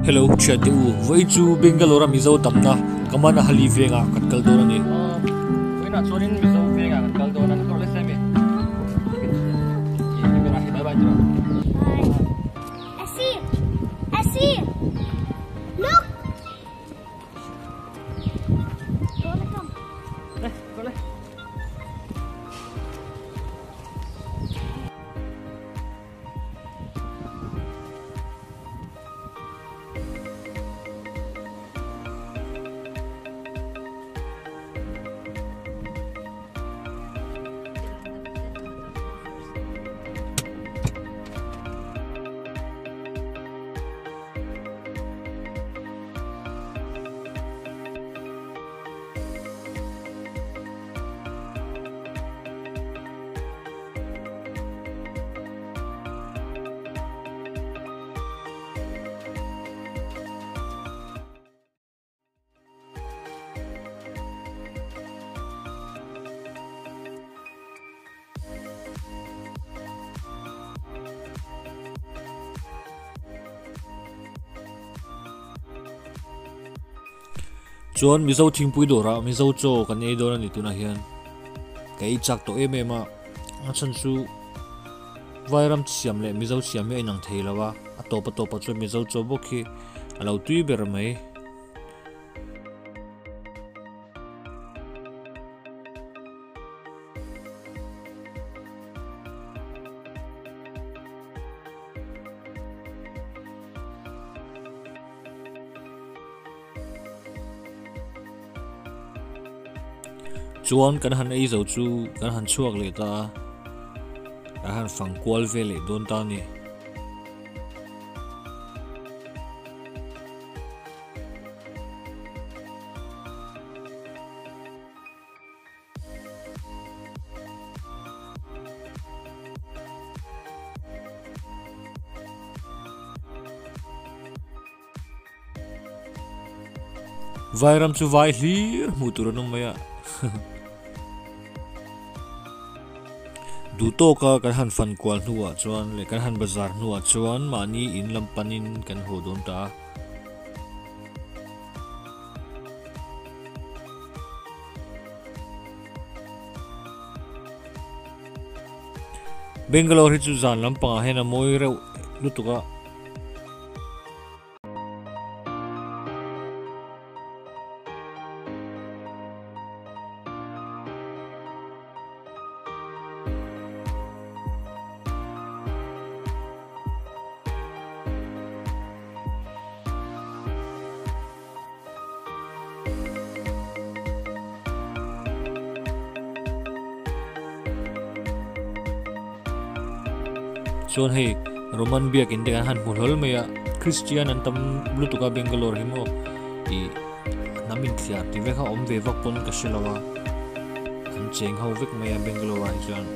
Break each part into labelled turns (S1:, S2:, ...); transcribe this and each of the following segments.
S1: Hello thiante u, vawiin chu Bangalore a Mizo tamna Kamanahali vengah kan kal dawn a ni.
S2: Vawiinah chuanin Mizo vengah kan kal dawn a ni.
S1: Chuan Mizo thingpui dawrah Mizo chaw kan ei dawn a ni tunah hian ka ei chak tawh em em a, a chhan chu Vairam siam leh Mizo siam hi a inang thei lo a, a tawp a tawpah chuan Mizo chaw bawk hi a lo tui ber mai. Chuan kan han ei zo chu kan han chhuak leh ta a, kan han fang kual ve leh dawn ta a ni. Vairam chu vai hlir hmuh tur an awm mai a duh tawka kan han fan kual hnuah chuan leh kan han bazar hnuah chuan mahni in lam panin kan haw dawn ta a. Bangalore hi chu zan lampangah hian a mawi reuh lutuk a. Chuan hei Roman biakin te kan han hmu hlawl mai a Christian an tam lutuk a Bangalore hi maw ih hnam inthiar tih vek a awm ve vak pawn ka hre lo a an cheng ho vek mai a Bangalore ah hi chuan.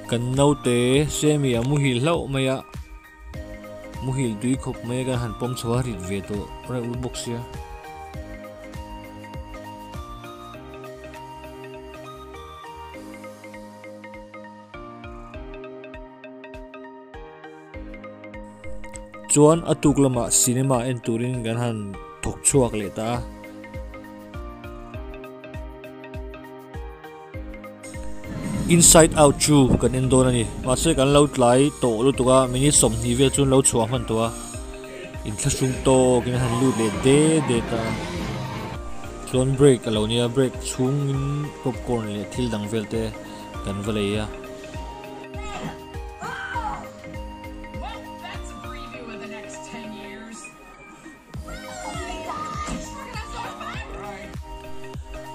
S1: Kan naute Semi a muhil hlauh mai a, muhil tui khawp mai a kan han pawm chho a rit ve tawh reuh bawk sia. Chuan a tuk lamah cinema en turin kan han thawk chhuak leh ta a. Inside Out chu kan en dawn a ni. Mahse kan lo tlai tawh lutuk a, minute 20 vel chu an lo chhuah hman tawh a. Inthlahrung tawkin a han lut leh det det a. Chuan break a lo nia, break chhungin popcorn leh thil dang vel te kan va lei a.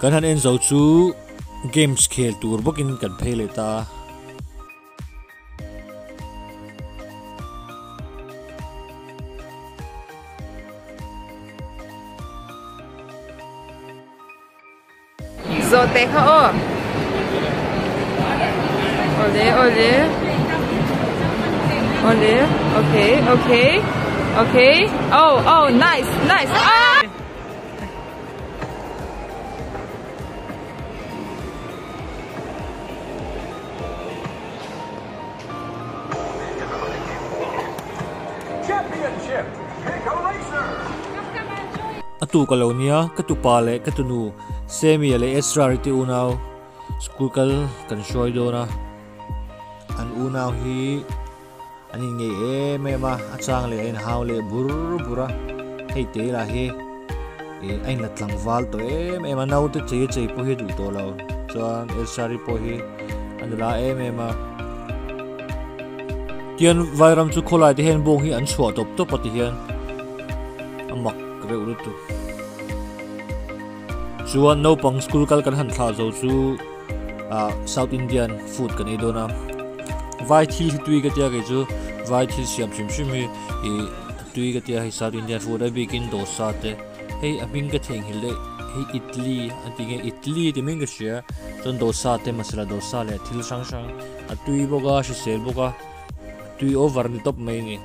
S1: Kan han en zo chu games khel tur bawkin kan phei leh ta a.
S3: Zawhte kha aw. Awle awle awle okay okay okay oh oh nice nice ah.
S1: A tu ka lo nia, ka tupa leh ka tunu Sammy-a leh Ezra-ri te unau school kal kan hruai dawn a, an unau hi an inngei em em a, a chang leh a inhau leh bur bur a, hei te lah hi ih a inla tlangval tawh em em a, naute chei a chei pawh hi a duh tawh lo, chuan Ezra-ri pawh hi a nula em em a. Tian vairam chu khawlai te hian bawng hi an chhuah tawp tawp a ti hian a mak reuh lutuk. Chuan naupang school kal kan han thlah zo chu ah south indian food kan ei dawn a vai thil hi tui ka tia kei chu vai thil siam hrim hrim hi ih tui ka tia hei south indian food a bikin dosa te hei a hming ka theihnghilh daih hei idli a ti nge idli ti mai in ka hria chuan dosa te masala dosa leh thil hrang hrang a tui bawk a hrisel bawk a tui over ni tawp mai a ni.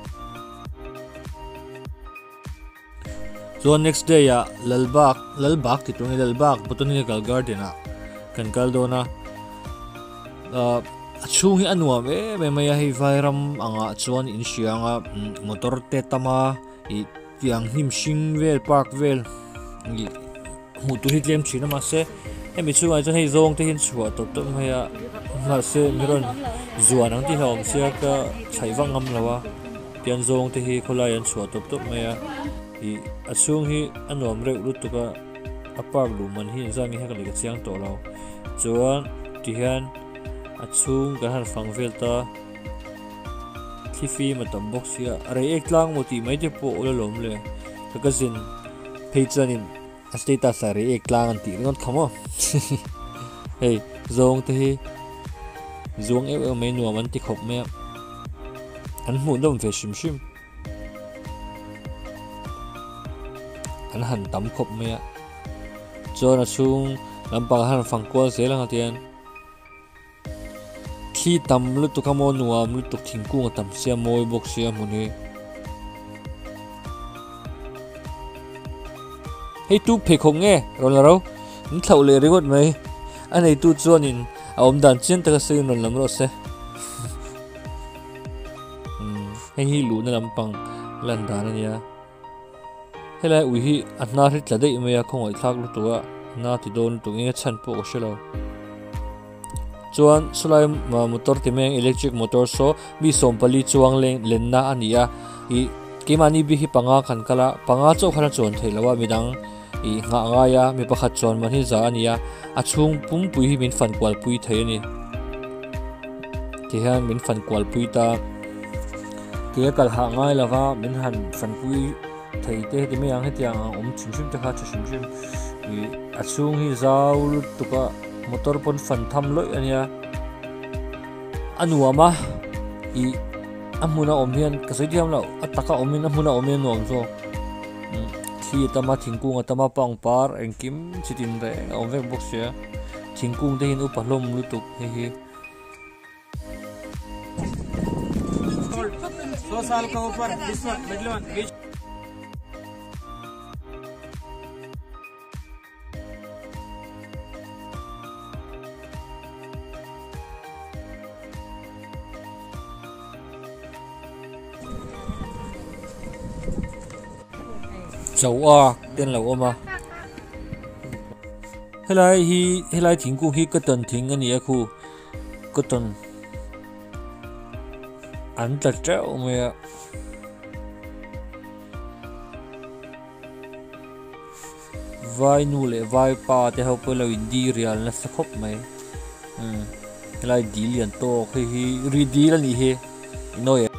S1: Chuan next day ah Lalbak Lalbak ti tur nge Lalbak Botanical Garden ah kan kal dawn a ah a chhung hi a nuam em em mai a hei vairam angah chuan in hria anga motor te tam a ih tiang hnim hring vel park vel ih hmuh tur hi tlem thin a mahse hemi chhungah chuan hei zawng te hian chhuah tawp tawp mai a mahse mi rawn zuan ang tih hlauhawm sia ka chhaih vak ngam lo a tian zawng te hi khawlai an chhuah tawp tawp mai a ih a chhung hi a nuam reuh lutuk a a park luh man hi engzat nge ka leh ka chiang tawh lo chuan tihian a chhung kan han fang vel ta. Thlifim a tam bawk sia a rei ek tlang maw tih mai te pawh awl alawm le ka cousin phei chuanin a status ah rei ek tlang an tih ringawt kha maw hei zawng te hi zuang euh euh mai nuam an ti khawp mai a an hmuh nawm ve hrim hrim an han tam khawp mai a chuan a chhung lampang a han fang kual zel ang a tihian. Thli tam lutuk a maw nuam lutuk thingkung a tam sia mawi bawk sia hmun hi. Hei tu pheikhawk nge rawn la ro min thlauh leh ringawt mai a neitu chuanin a awm dan chiang taka sawiin rawn lam rawh se. Hei hi luhna lampang lan dan a nia. Helai ui hi a hnar hi tla daih mai a khawngaihthlak lutuk a na ti dawn lutuk eng a chhan pawh ka hre lo. Chuan sawlai motor ti mai ang electric motor saw mi sawmpali chuang leng lenna a ni a ih keimahni bik hi panga kan kal a panga chauh khan a chuan theih loh a midang ih nghah ngai a mi pakhat chuan man hi za a ni a a chhung pumpui hi min fan kual pui thei a ni tihian min fan kual pui ta. Ke a kal hah ngai lova min han fanpui thei te heti mai ang hetiang ang awm hrim hrim te kha tha hrim hrim ih a chhung hi zau lutuk a motor pawn fan tham lawih a nia a nuam a ih a hmun a awm hian ka sawi thiam loh a taka awm in a hmun a awm hian a nuam zawk thli a tam a thingkung a tam a pangpar engkim chi tin reng a awm vek bawk sia thingkung te hian upa hlawm lutuk hei hi. Choa te an lo awm a helai hi helai thingkung hi cotton thing a ni a khu. Cotton an tla teuh mai a. Vai nu leh vai pa te ho pawh lo in di rial nasa khawp mai umm helai dil lian tawk hei hi ri dil a nih hi inawih.